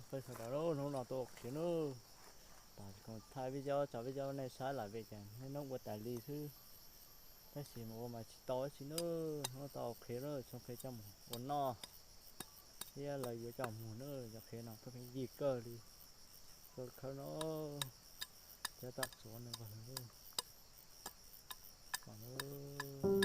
Peb sawv daws hnub no tuaj ua qhev nawb. Tom thaij video tso video nej saib lawm vim tias niaj hnub ua tas li xwb, tab sis mus ua mas tsis tau dab tsi nawb. Hnub no tau ua qhev nawb, tsoo qhev coj mus ua noj thiab lawv yuav coj mus nawb. Cov qhev no pheej pheej yig kawg li, kawg khawb no, thiab tom txuas nws npawg lawv.